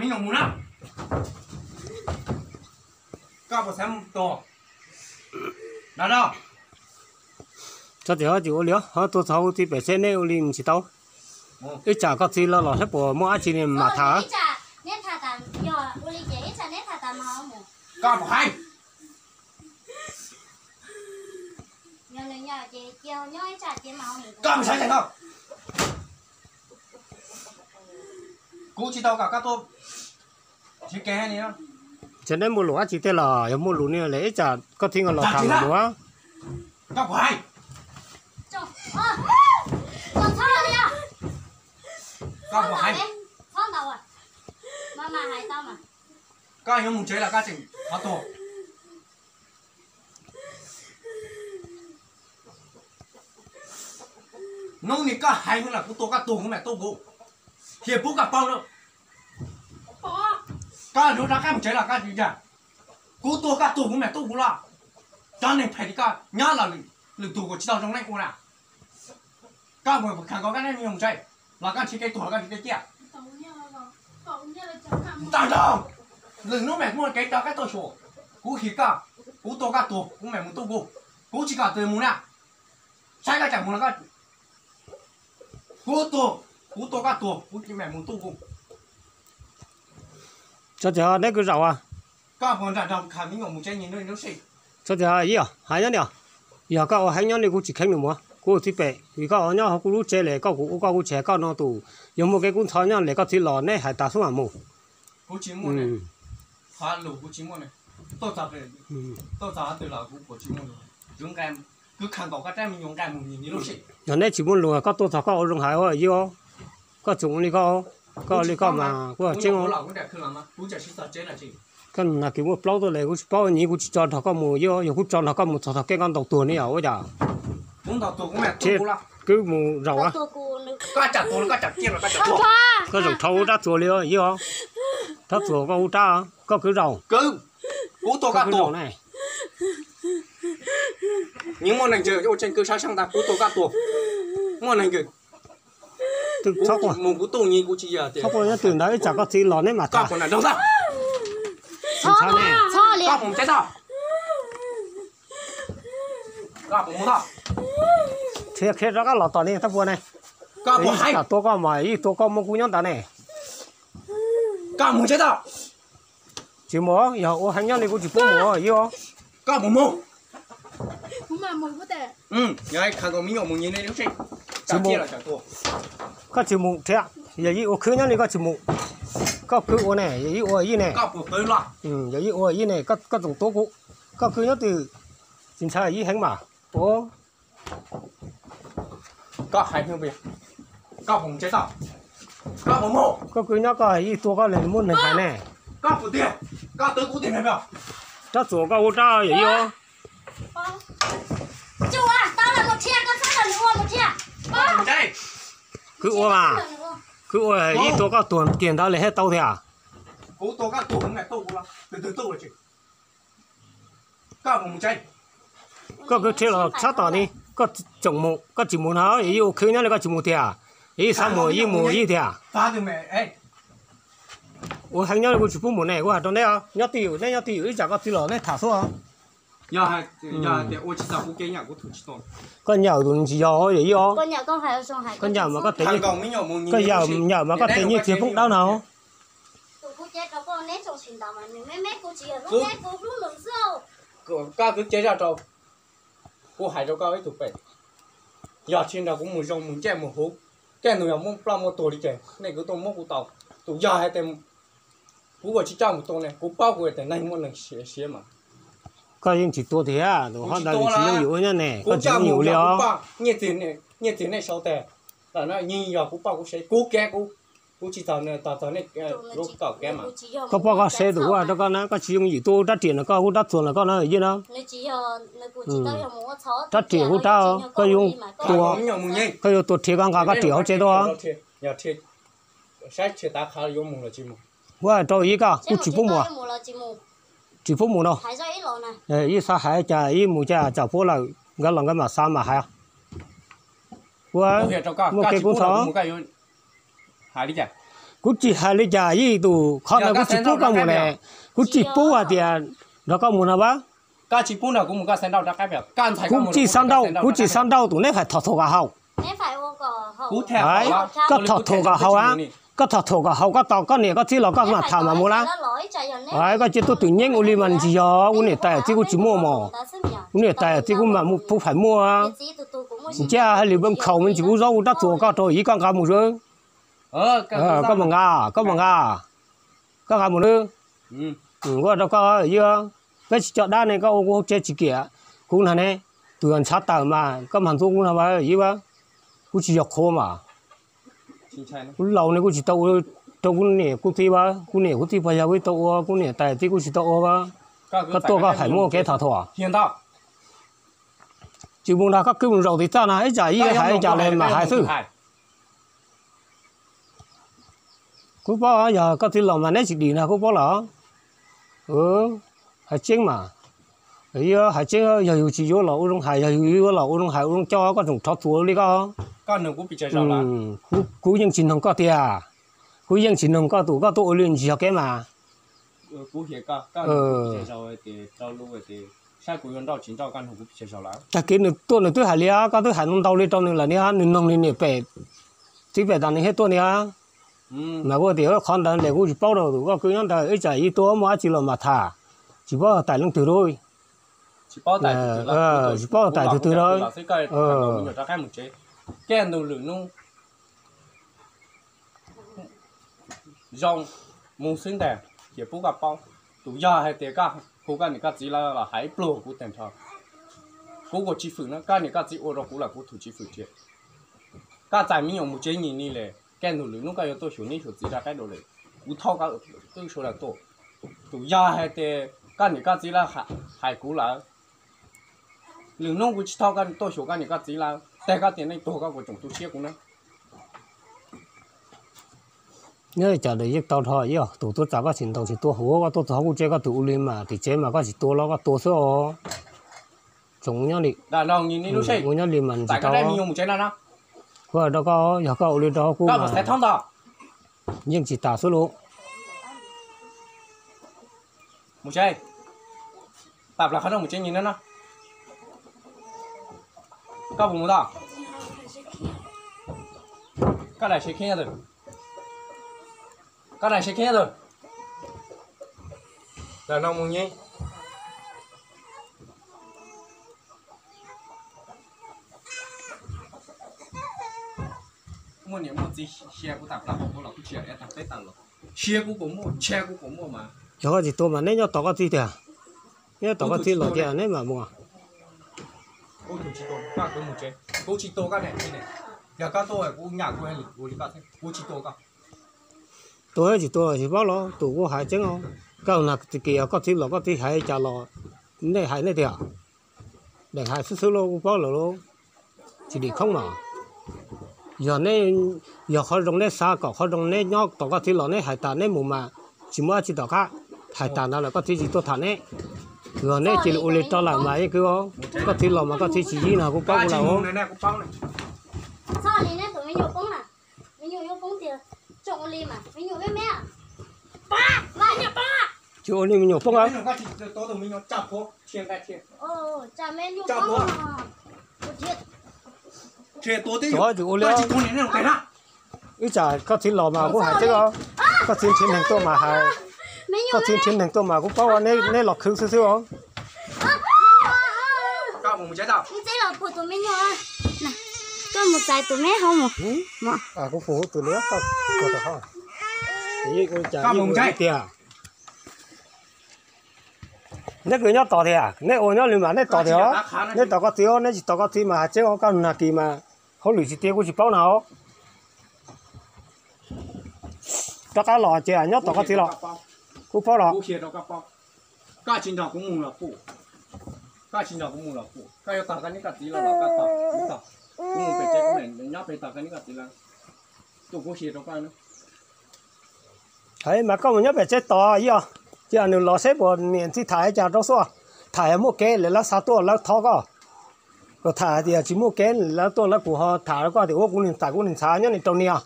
Nyuam mus na. Koj puas xav mus tua? Tso tias ho tsis ua li, ho tuaj txog hauv txiv pem seb neb ua li mus tsis tau. Ib tsam koj txiv los los saib puas muaj dab tsi mam tham. Koj puas hais? Koj mus saib tsev koj. Kuv tsis tau kom koj tuaj. Tsis kev li. Tsev neb muaj lus dab tsi tej los yog muaj lus ni lawm ib tsam koj txiv los tham mus. Koj puas hais? Koj puas hais? Koj yuav mus tsev los koj tseem qhov tuag? Hnub ni koj hais no los kuv tua koj tuag kuv mam tuaj kuv. Cia pub koj paub na. Koj yuav rov qab mus tsev los koj tsis ntsia. Kuv tua koj tuag kuv mam tuaj kuv los. Cov neeg phem li koj nyob los lwm tus kuj tsis tau zoo neej ua na. Koj mus khaws nkaus koj neb me nyuam mus tsev los koj nrhiav kev tuag los koj nrhiav kev ciaj. Tag nrho, lwm hnub mam muaj kev rov qab tuaj xyuas. Kuv hais koj, kuv tua koj tuag kuv mam mus tuaj kuv. Kuv tsis kom tus mus na. Saib koj tseem mus los koj, kuv tua, kuv tua koj tuag kuv mam mus tuaj kuv. Tso tias neb kwv zaum. Koj puas nram nrog khaws me nyuam mus tsev? Tso tias ib hais nyob ni, yog koj ua heev nyob li kuv tsis kheev nws mus, kuv ua txiv pem, vim koj nyob hauv kuv lub tsev li, koj kuv ua koj kuv tsis hais koj no tus, yog muaj kev kub ntxhov nyob li koj txiv los neb hais tas xwb mam mus. Kuv tsis muaj, yog neb tsis muaj lus koj tuaj txog koj ua zoo hais ua ib, koj txhob ua li koj, koj ua li koj mas kuv tseeb. Koj nag kis muaj plaub tuaj li kuv tsis paub, nyiv kuv tsis tso nrog koj mus ib, yog kuv tso nrog koj mus txog tog koj ntaus tuag ne yom ua cas. Kwv mus zaum. Koj zaum dhau ub rab txuas li ib, rab txuas koj ub rab, koj kwv zaum. Kuv tua koj tuag ne. Nyiv muaj neeg ntse ua tseeb kwv sab sab ntag, kuv tua koj tuag. Muaj neeg ntse. Txhob quaj, mus kuv tuaj nyiv kuv tsis yog tias txhob quaj nyob twg ntawd ib tsam koj txiv los neb mam tham. Koj mus tsev tag. Koj mus mus tag. Qhia qhia rov qab los tom ne tab puas ne. Koj mus hais, tua koj mas ib tua koj muab kuv nyob ntawd ne. Koj mus tsev tag. Tsis mus, yog ua heev nyob li kuv tsis pub mus ib. Koj mus mus. Koj tsis mus thiab, yog ib ua khwb nyob li koj tsis mus. Koj kwv ua ne, yog ib ua ib ne. Yog ib ua ib ne, koj txoom tuav kuv. Koj kwv nyob twg, tsis ntshai ib heev mas. Koj kwv nyob koj ib tua koj li muab neeg hais ne. Rab txuas koj ub rab yog ib. Kwv ua mas, kwv ua ib tua koj tuag kiag ntawd li thiaj tau thiab. Koj kwv rhia los tshab tom ni, koj tseem mus, koj tsis mus no, yog ib ua khwb nyob li koj tsis mus tiag, yog ib xav mus ib mus ib tiag. Ua heev nyob li kuv tsis pub mus ne, kuv hais rau neb, nyob twj ywm, neb nyob twj ywm ib tsam koj txiv los neb tham xwb. Koj nyam tus tsis yog yog ib os. Koj nyam mas koj tes, koj nyam mas koj tes nyiaj txiag poob dawb no. Koj kwv cev zaj rau, kuv hais rau koj ib tug pem, yog tsis nrog kuv mus zoo mus ncej mus huv, tej nus yog muab ploj muab tuag li ces nej kwv tuaj muab kuv tau. Tus yog hais tias kuv ua tsis coj mus tua ne, kuv paub kuv tias neeg muaj neeg siav mas. Koj yeej tsis tua tiag, tus hov ntawd tsis yooj yim ua nyob ne, koj tsis yooj yim ua li os. Nyiaj txiag nej sau tes, nyiaj yog kuv paub kuv siav, kuv kev kuv, kuv tsis txog, txog nej lub kaum kev mas. Koj poj koj se tus ua rau koj na, koj tsis yooj yim tua rab riam no, koj hu rab txuas no koj na yij na. Rab riam hu rab, koj yuav tua, koj yuav tua rhiav koj nqa koj riam hauv tsev tuaj. Saib tsis tav qhav yuav mus los tsis mus. Ua rau ib koj kuj tsis pub mus, tsis pub mus no. Ib xav hais cas ib mus cas tsam puab lawm, nkawd los nkawd mam xav mam hais. Ua, muaj kev kub ntxhov. Hais li cas? Kuv tsis hais li cas ib tus qhov ntawd kuv tsis pub koj mus ne. Kuv tsis pub hais tias nrog koj mus no a. Kuv tsis xav nrauj, kuv tsis xav nrauj tus neb faim thom thuam kom haus. Koj thom thuam kom haus a. Koj thom thuam kom haus koj tos koj niam koj txiv los koj mam tham mam mus na. Koj cia tuaj twm nyeeb ua li mas tsis yog, kuv niam tais txiv kuj tsis muaj mos. Kuv niam tais txiv kuj mam pub faim muaj. Ncaj hais li npaj khaus me ntsis kuv zaub kuv rab txuas koj rau ib koj nqa mus. Koj mam nqa, koj mam nqa, koj nqa mus nawb. Kuv rau koj ib, peb tsis coj dab ne koj ua kuv hauv tsev tsis kiam kuv no ne. Tus ntshav tawm mas koj mag ntxuav kuv no ib, kuv tsis yog qhuav mas. Kuv laus ne kuj tsis tau ua rau kuv niam kuv txiv a, kuv niam kuv txiv pog yawg kuj tsis tau ua, kuv niam tais txiv kuj tsis tau ua a. Koj tuaj koj hais muaj kev thom thuam. Tsis mus nrog koj kwv mus zaum tim txaj no ib tsam ib hais cas li mam hais xwb. Kuv paub yog koj txiv los mas neb tsis dim no kuv paub lawm. Hais tseeb mas, hais tseeb yog yus tsis yuav los ua zoo hais, yog yus yuav los ua zoo hais ua zoo coj koj tseem rhov txuas li koj. Kuv yeej tsis noog koj tiag, kuv yeej tsis noog koj tus koj tuaj ua li tsis yog kev mas. Tag kis nws tuaj nws twb hais li koj twb hais ntau li rau nws lawm ni, nws noog li niam pem txiv pem tas nws thiaj tuaj ni. Mas kuv tias qhov ntawd ntes kuv tsis paub rau tus koj kwv nyob ntawd ib tsam ib tuaj muaj dab tsi los mas tham, tsis paub tais leej twg li. Tsis paub tais twg twg li. Kev ntug lwm hnub zoo mus xwb ntag, ces pub koj paub. Tus yog hais tias koj hu koj niam koj txiv lawv los hais ib pluag kuv tag nrho. Kuv ua tsis fwm na, koj niam koj txiv ua rau kuv los kuv thum tsis fwm thiab. Koj txais me nyuam mus tsev nyim ni li, kev ntug lwm hnub koj yuav tuaj xyuas niam xyuas txiv rov qab dua li, kuv thauj koj wb sawv daws tuaj. Tus yog hais tias koj niam koj txiv lawv hais kuv lawm, lwm hnub kuv tsis thauj koj tuaj xyuas koj niam koj txiv lawm, tag koj tiam neej tuag koj kuv tsoom tu siab kuv na. Nyob cov yeej tau dhau ib tus tuaj txav koj tsis ntau tsis tuaj huv koj tuaj txog kuj tsev koj tus ua li mas tim tsev mas koj tsis tua los koj tua xwb os. Tsoom nyob li, ua nyob li mas tsis tau. Kuv hais rau koj, yog koj ua li rau kuv mas yeej tsis tas xwb lauj. Mus tsev, pab plas qhov rooj mus tsev nim no. Koj puas mus tau? Koj daim se khib tug, koj daim se khib tug, tam no mus nyeeb. Muaj niam muaj txiv xia kuv tam plas hauv kuv los kuv tsis yog tag peb tawm los. Xia kuv puas muaj, ntsha kuv puas muaj mas. Yog koj tsis tua mas neb nyob tos koj txiv tiag. Neb nyob tos koj txiv los tias neb mam mus. Kuv tsis tua, koj kwv mus tsev, kuv tsis tua koj niam txiv ne. Yog koj tuaj kuv nyam kuv ua li koj xwb, kuv tsis tua koj. Tua tsis tua los tsis paub los tus kuv hais tseeb os. Koj na, txis kis yog koj txiv los koj txiv hais cas los nej hais nej tiag. Deem hais xwb xwb lauj, kuv paub lawm lauj. Tsis dim khoob mas. Yog neb, yog qhov zoo neb xav kom qhov zoo neb nyob tos koj txiv los neb hais tas neb mus mas tsis muaj dab tsi tom qab. Hais tas ntawd lawm koj txiv tsis tuaj tham neb. Yog neb cia li ua li rau lawm mas yeej kwv os. Koj txiv los mas koj txiv tsis yib no kuv paub kuv lawm. Tsis ua li me nyuam poob. Tsis ua li. Ib tsam koj txiv los mas kuv hais tseeb os. Koj txiv nrhiav neeg tuaj mas hais, koj txiv nrhiav neeg tuaj mas kuv paub neb los khwv xwb xwb os. Koj mus txais tus me hauv mus. Kuv hu tus li tiag. Neb kwv nyob tos tiag, neb ua nyob li mas neb tos tiag os. Neb tos koj txiv os, neb tsis tos koj txiv mas hais tseeb os, koj nag kis mas hauj lwm tsis tiav kuv tsis paub na os. Rov qab los ces nyob tos koj txiv los. Kuv paub los. Koj tsis nrog kuv mus los pum. Koj tsis nrog kuv mus los pum. Koj yuav tos koj niam koj txiv los los koj tos, kuv tos. Kuv mus pem tsev, kuv nyob pem tos koj niam koj txiv lawm. Tus kuv xyes rau koj na. Mas koj mus nyob pem tsev tos ib os. Cia nws los seb puas niam txiv tham li cas rau xwb. Tham yog muaj kev lawv xav tuaj lawv thov koj. Kom tham hais tias tsis muaj kev lawv tuaj lawv kuj ho tham rau koj tias ua kuv niag tais kuv niag ntxhais nyob ni rau niam.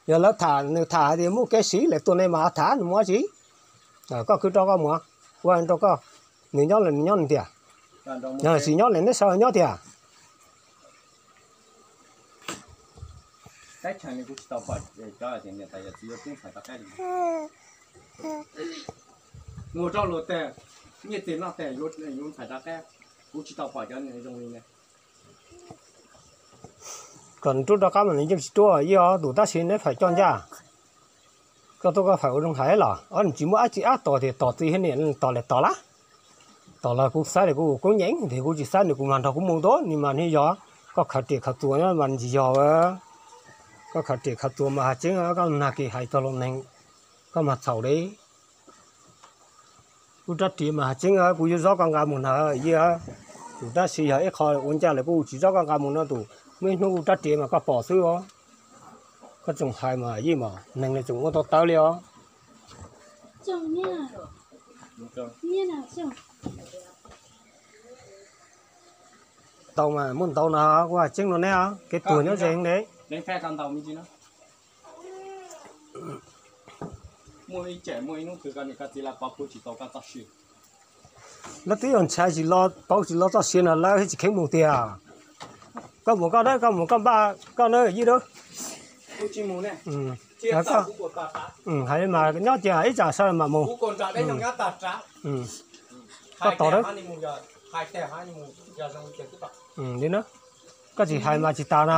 Yog lawv tham, nws tham hais tias muaj kev siv lawm tuaj nej mas tham nws mus dab tsi. Koj kwv rau koj mus, ua rau koj, nws nyob los nws nyob nws tiag, yog tsis nyob los neb sawv nyob tiag. Kom nws rub rov qab mas nws yeej tsis rub, yeej os tus tab sis neb faim coj ncaj. Koj tuaj koj faim ua zoo hais los ob nws tsis muaj dab tsi ab tos tias tos txiv thiab niam tos li tos lawm. Tos los kuv xav tias kuv ua koob nyeem tias kuv tsis xav nws kuv mag nrog kuv mus ntua, nws mas nws yog koj khaws riam khaws txuas mas tsis yog. Koj khaws riam khaws txuas mas hais tseeb, koj nag kis hais txog los neeg, koj mas txhaum li. Kuv rab riam mas hais tseeb kuv yuav zov koj nqa mus na, yij. Tus tab sis yog ib qho ua ncaj lawm kuv tsis zov koj nqa mus no tus, muaj ib hnub kuv rab riam mas koj pom xwb os. Koj tseem hais mas yij mas neeg li tseem ua tau tawv li os. Ntau mas muaj ntau no kuv hais tseeb rau neb, kev tuag nyob ze li. Lawv twb yog ntshai tsis los pauv tsis los txoj sia no lawv thiaj tsis kheev mus tiag. Koj mus koj na, koj mus koj npaj koj na yij. Hais mas nyob cia ib tsam sawv mam mus. Koj tos li na, koj tsis hais mas tsis tas na.